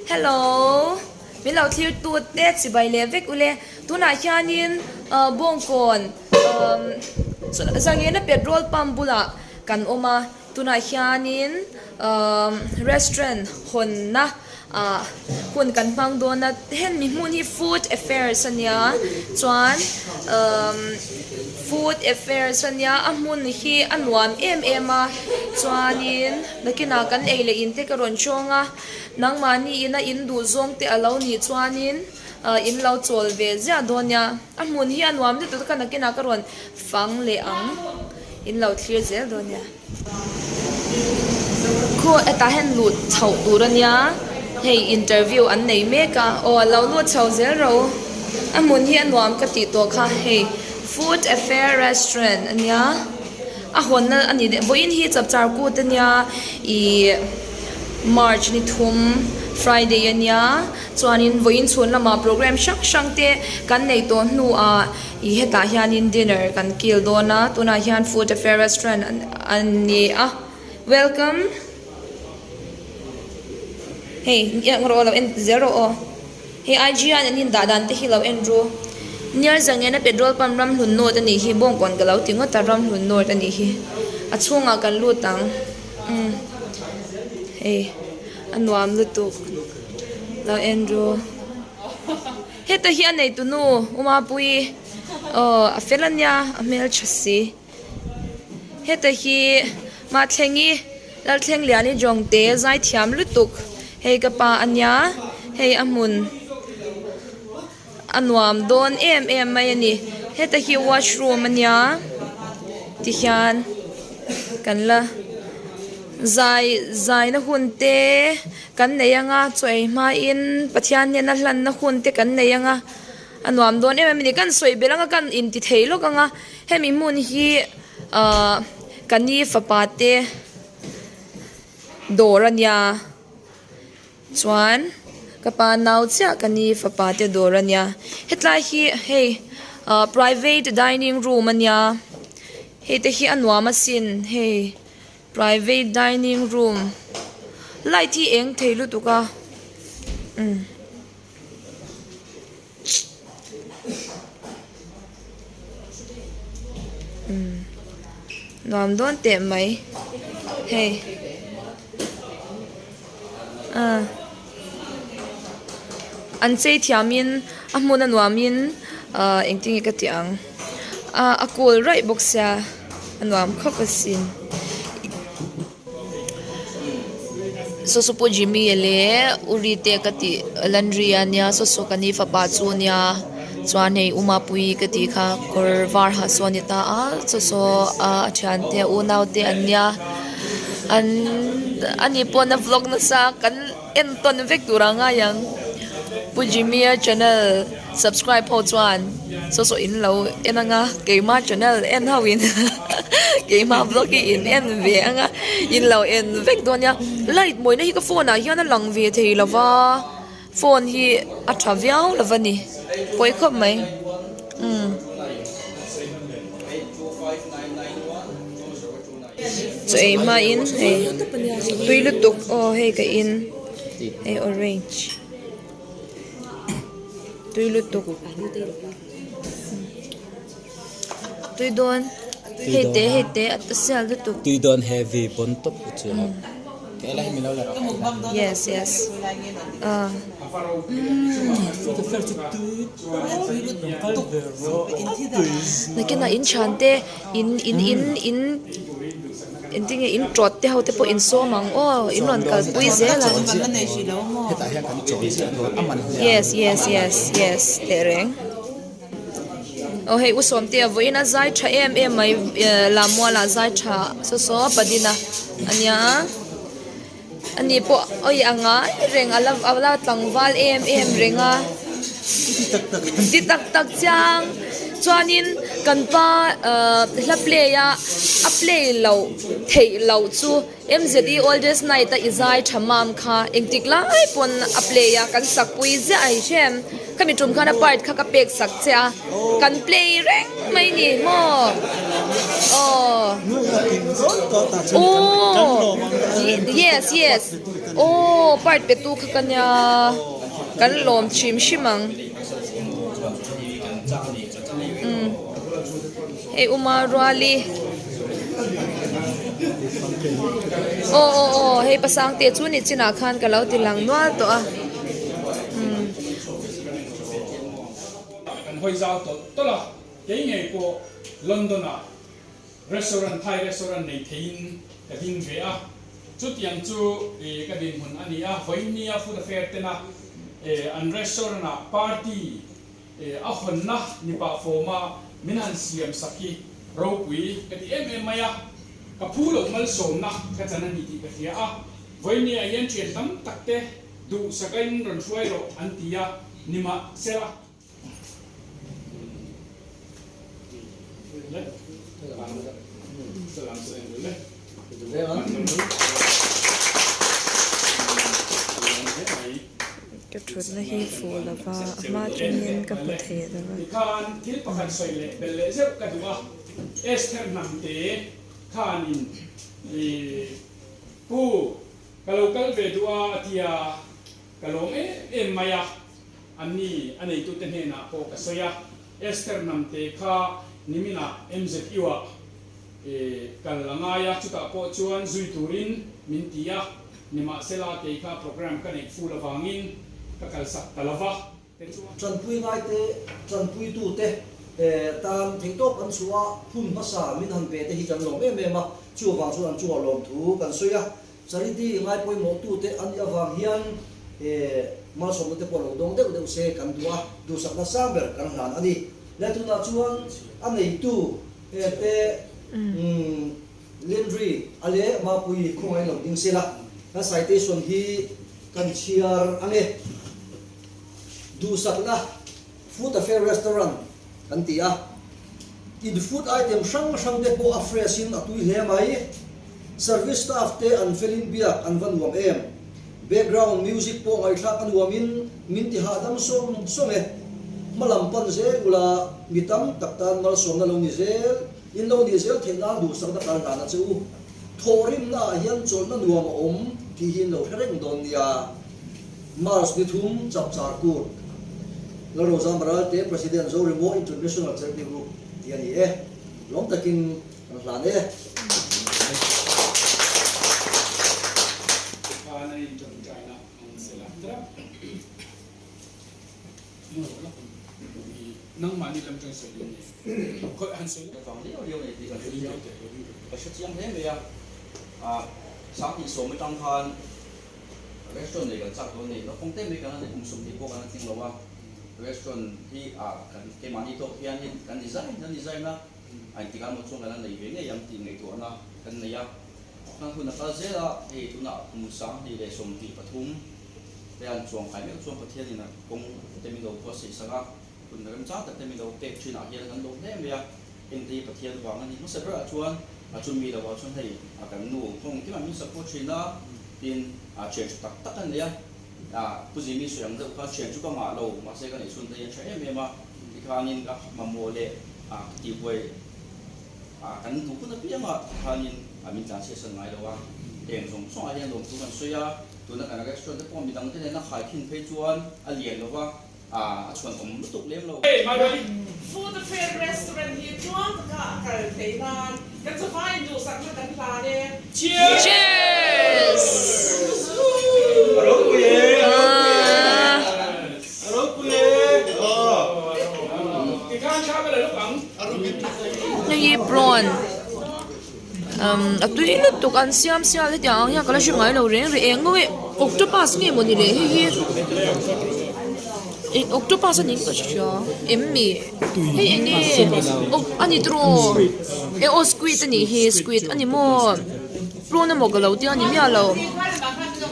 Hello min lo thlir tut te chibai leh vek ule tunah hianin ah bawngkawn umm zangena petrol pump bulah kan awm a tunah hianin umm restaurant hawnna ah hun kan hmang dawn a hemi hmun hi food affairs ania chuan umm food affairs ania a hmun hi a nuam em em a chuanin nakinah kan ei leh in te ka rawn chawng a. Nangmahni ina in duh zawng te a lo nih chuanin in lo chawl ve ziah dawn nia. A hmun hi a nuam lutuk a, nakinah ka rawn fang leh ang. In lo thlir zel dawn nia. Khaw hetah hian lut chhoh tur a nia, hei interview an nei mek a, aw a lo lut chho zel ro. A hmun hi a nuam ka tih tawh kha, hei food affair restaurant a nia. A hawnna a ni leh vawiin hi chapchar kut a nia ih March ni thum Friday a nia chuanin vawiin chhun lamah program hrang hrang te kan nei tawh hnuah ih hetah hianin dinner kan kil dawn a tunah hian food affair restaurant a ni a welcome hei eng rawh lo en zel rawh aw. Hei IG an an indah dan te hi lo en ru. Near Zangena petrol pump Ramhlun North a nih hi Bawngkawn ka lo ti ngawt a Ramhlun North a nih hi. A chhungah kan lut ang. Umm hei a nuam lutuk lo en ru. Heta hi a neitu nu U Mapuii aw a fel a nia a hmeltha si. Heta hi Mathlengi Lalthlengliani Jawngte zaithiam lutuk hei ka pa a nia hei a hmun a nuam dawn em em mai a ni heta hi washroom a nia tihian kan la zai zaina hun te kan nei anga chaw ei hmain Pathian hnena hlanna hun te kan nei anga a nuam dawn em em a ni kan sawi belh anga kan inti thei lawk anga hemi hmun hi ahh ka ni fapa te dawr a nia chuan ka pa nau chiah ka ni fapa te dawr a nia hetlai hi hei ahh private dining room a nia hei te hi a nuam asin hei private dining room light hi eng thei lutuk a umm. Nuam dawn teh mai hei ah an chei thiamin a hmun a nuamin ah engtin nge ka tih ang ah a cool raih bawk sia a nuam khawp asin. Saw saw pawh Jimmy a leh u Rite ka tih Landry a nia saw saw ka ni fapa chu a nia chuan hei u Mapuii ka tih kha kawr var ha saw a ni ta a saw saw a thiante a unau te an nia an ani pawh a vlog nasa kan en tawn vek tur a ngai ang Pu Jimmy a channel subscribe ho chuan saw saw in lo en anga keima channel en ho in keima vlog hi in en ve anga in lo en vek dawn nia light mawina hi ka phone ah hian a lang ve thei lo va phone hi a tha viau lo va ni pawi khawp mai umm. Chaw ei hmain hei tui lutuk aw hei ka in hei orange. Tui lutuk tui dawn hei te hei te a sial lutuk tui dawn heavy bon top u chu yes yes ah nakinah in thian te in in in in. Engtin nge in tawt te ho te pawh in sawm ang aw in rawn kalpui zel ang yes yes yes yes teh reng aw hei u sawmte a vawiin a zai tha em em mai lammual ah zai tha saw saw padina ania. Ani pawh awi a ngai reng a la a la tlangval em em reng a ti tak tak chiang chuanin kan pa ahh hla play a a play loh theih loh chu M_Z_E oldest night a i zai tha mam kha engtik lai pawn a play a kan sak pui ziah a i hrem khami tum khan a part kha ka pek sak che a kan play reng mai ni maw aw aw yes yes. Aw part pe tu kha ka nia kan lawm hrim hrim ang umm hei uma ruali aw aw aw hei pasangte chu ni chinah khan ka lo ti lang nual tawh a umm. Kan hawi zau tawlh tawlh a, kei ngei pawh London ah Restaurant, Thai restaurant nei theiin ka ding ve a, chutiang chu ka dinhmun a ni a, vawinia food affair tena an restaurant ah party a hawnna ni pah fawma min han siam sak hi ropui ka ti em em mai a, ka phu loh malsawmna ka chan a ni tih ka hria a, vawinia hian thian tam tak te duhsakain rawn hruai rawh an ti a, nimahsela. Ka thutna hi fuh lova a hma atangin ka hmu thei lo va. Tikhan thil pakhat sawi leh belh leh zeuh ka duh a, Esther hnamte khanin Pu ka lo kal ve duh a a ti a, ka lawm em em mai a. Anni a neitute hnenah pawh ka sawi a, Esther hnamte kha niminah MZU-ah kal a ngai a, chutah pawh chuan zui turin min ti a, nimahsela kei kha program ka neih ful avangin ka kalsak ta lo va. Tanpui ngaite, tanpuitute tan theihtawp an chhuah a, hun hmasa min han pe te hi kan lawm em em a, chuvang chuan an chungah lawmthu kan sawi a. Charity ngai pawimawhtute an nih avang hian malsawmna te pawh lo dawng deuh deuh se kan duh a, duhsakna sang ber kan hlan a ni. Le tunah chuan a neitu te Landry a leh Mapui khawngaih lo ding sela, kan citation hi kan chhiar ang e. Duhsakna Food Affair Restaurant kan ti a, in food item hrang hrang te pawh a fresh in a tui hle mai. Service staff te an felin biak an va nuam em. Background music pawh ngaihthlak a nuam in min ti hahdam sawng sawng e. Hma lam pan zel ula mi tam tak tan malsawmna lo ni zel in lo nih zel theih nan duhsakna kal hlan a che u. Thawhrimna ah hian chawlhna nuam a awm tih hi in lo hre reng dawn nia. March ni thum Chapchar Kut, Lalrozam Ralte President Zoremo International Charity Group tih a ni e. Lawm takin kan hlan e. Restaurant nei kan chak dawn nei naupang te mai kan la nei kum 20 pawh kan la tling lo a, restaurant hi ah kan keimahni tawk hianin kan design kan design a, a intikah emaw chuan kan la nei ve ngei ang tih ngaihtuahna kan nei a, kan hun a kal zel a, hei tunah kum 2023 te an chuang kai meuh chuan Pathianin a kawng te min lo buatsaih sak a, hun remchang tak te min lo pek thinah hian kan lawm hle mai a, hengte hi Pathian vang a ni hmasa berah chuan a chumi lovah chuan hei a kan nu kawng engkim ah min support thin a. Tin, a thian tha tak tak a nei a, Pu Zimi sawi ang deuh kha thian chu ka ngah lo, mahse ka neih chhun te hian tha em em a, tikhanin ka mamawh leh ka tihbuai kan duh hun apianga tikhanin min tlanchhiatsan ngai lo a, heng zawng zawngah hian lawmthu kan sawi a, tuna kan restaurant te pawh midang te nena khaikhin phei chuan a lian lo va. A chhuan awm lutuk lem lo. Hey my buddy. Food Affair Restaurant hi tluang taka a kal theih nan kan chawhmai in duhsakna kan hlan e. Cheers! A ropui e, a ropui e, a ropui e. Tikhan tha ka la lawk ang. Hei hi prawn a tui lutuk an siam sial hetiang ang hian ka la hre ngai lo reng reng eng nge octopus nge mawni le hei hi eng octopus a ni ka hria em ni hei eng nge a ni tiraw e aw squid a nih hi squid a ni maw prawn emaw ka lo tia a ni miah lo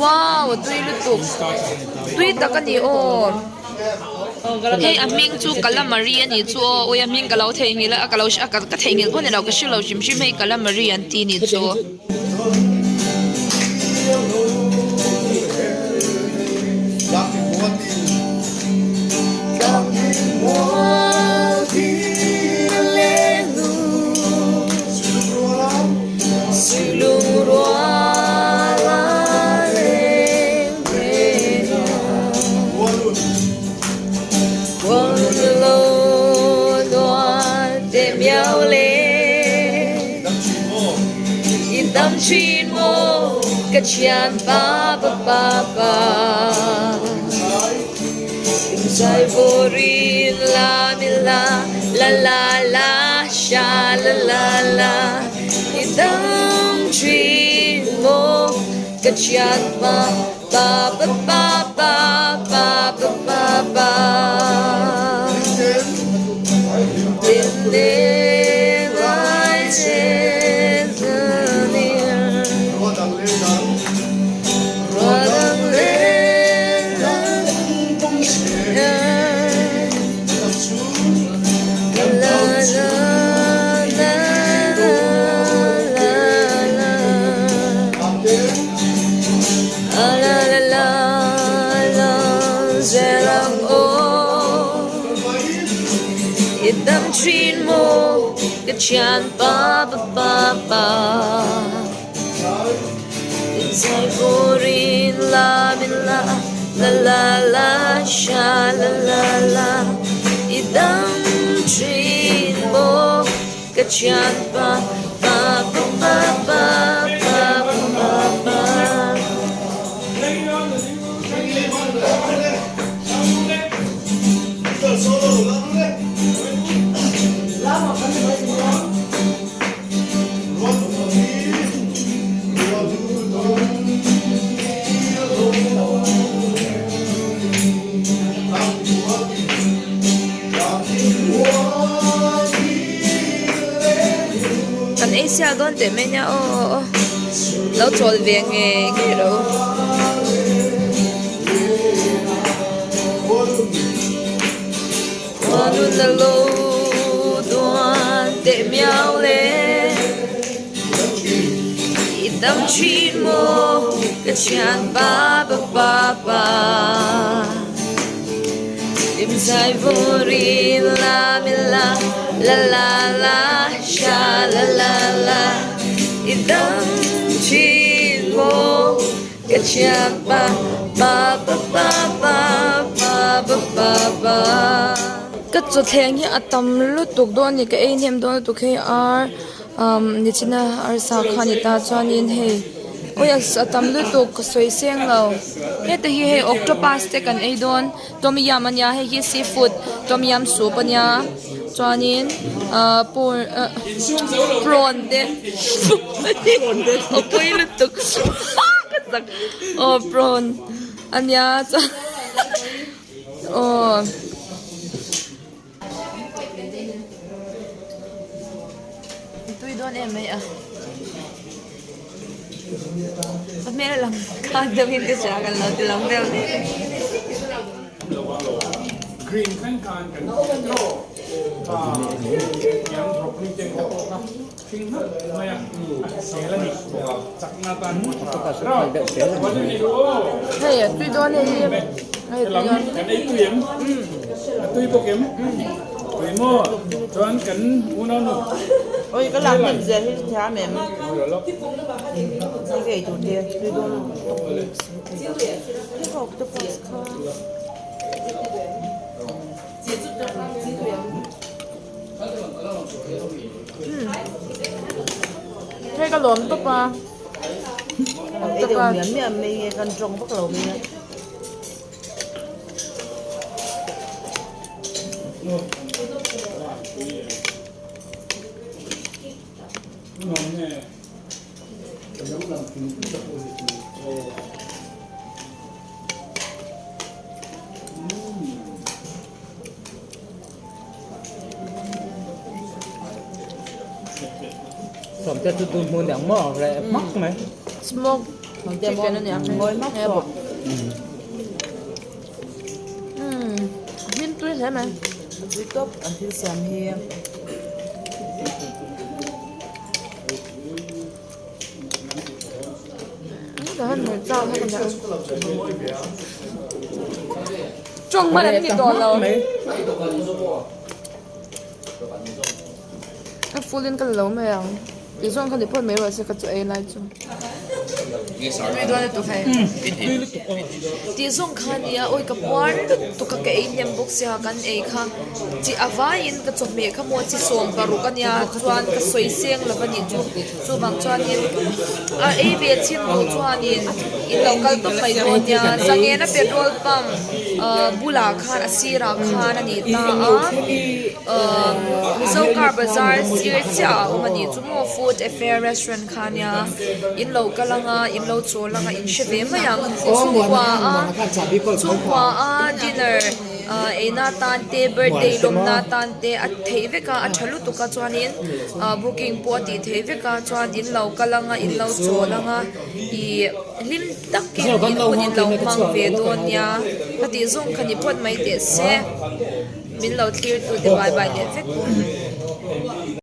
wow a tui lutuk tui tak a ni aw. Hei a hming chu calamari a nih chu aw ui a hming ka lo theihnghilh a ka lo ka theihnghilh pawh ni lo ka hre lo hrim hrim hei calamari an ti nih chu. thin maw ka thian pa pa pa pa Zai vawrin la mi la la la la sha la la la I dam thin maw ka thian pa pa pa pa pa pa pa pa pa I dam thin maw ka thian pa pa pa pa Zai vurin la min la la la la sha la la la I dam thin maw ka thian pa pa pa pa pa pa pa pa Kan ei sial dawn teh mai nia aw aw aw lo chawl ve ngei ngei rawh u. Khuanun a lo duan teh miau le I dam thin maw ka thian pa pa pa pa Im zai vurin la mi la la la la sha la la la I dam thin maw Ka thiam pa pa pa pa pa pa pa pa pa. Ka chawthleng hi a tam lutuk dawn a ni ka ei hnem dawn lutuk hei ar umm nichina arsa kha a ni ta chuanin hei awi a tam lutuk ka sawi seng lo heta hi hei octopus te kan ei dawn tom yum a nia hei hi seafood tom yum soup a nia chuanin ahh prawn te. Aw pawi lutuk ka zak aw prawn a nia chuan aw. Tui dawn em mai a ka hmel a lang khan deuh in ka hria kan lo ti lang deuh hle. Green thleng khan kan Hei a tui dawn hei hi hei tui dawn kan ei tui em a tui bawk em tui maw chuan kan unau nu oi ka lak hnem zia hi thiam em hei ka ei tur te tui dawn hei ka octopus kha Hei ka lawm tawp a. Ei deuh miam miam mai nge kan tawng vak lo mai a. Sawmte chu tun hmun ang maw reh hmak mai. Smoke chicken a nia he bawk. Umm hmin tui hle mai. Tui tawp an thil siam hi. Tawng hman an ni tawh lo. A full in ka la lo mai ang. Tih zawng kha ni phawt mai rawh se ka chaw ei lai chu. Tui dawn lutuk hei. Tih zawng kha nia awi ka puar lutuk a ka ei hnem bawk sia kan ei kha chi a vaiin ka chawhmeh kha maw chi 60 ania chuan ka sawi seng lo anih chu chuvang chuanin a ei ve chhin duh chuanin in lo kal tawp mai dawn nia zangena petrol pump ah bulah khan a sirah khan a nih ta a ah Mizo car bazar sir chiah a awm anih chu maw food affair restaurant kha ania in lo kal anga in lo chawl anga in hre ve mai ang chhungkua a chhungkua a dinner ah eina tan te birthday lawmna tan te a theih vek a a tha lutuk a chuanin ah booking pawh a tih theih vek a chuan in lo kal anga in lo chawl anga ih hlim takin in hun in lo hmang ve dawn nia ka tih zawng kha ni phawt mai teh se min lo thlir tu te bye bye leh vek.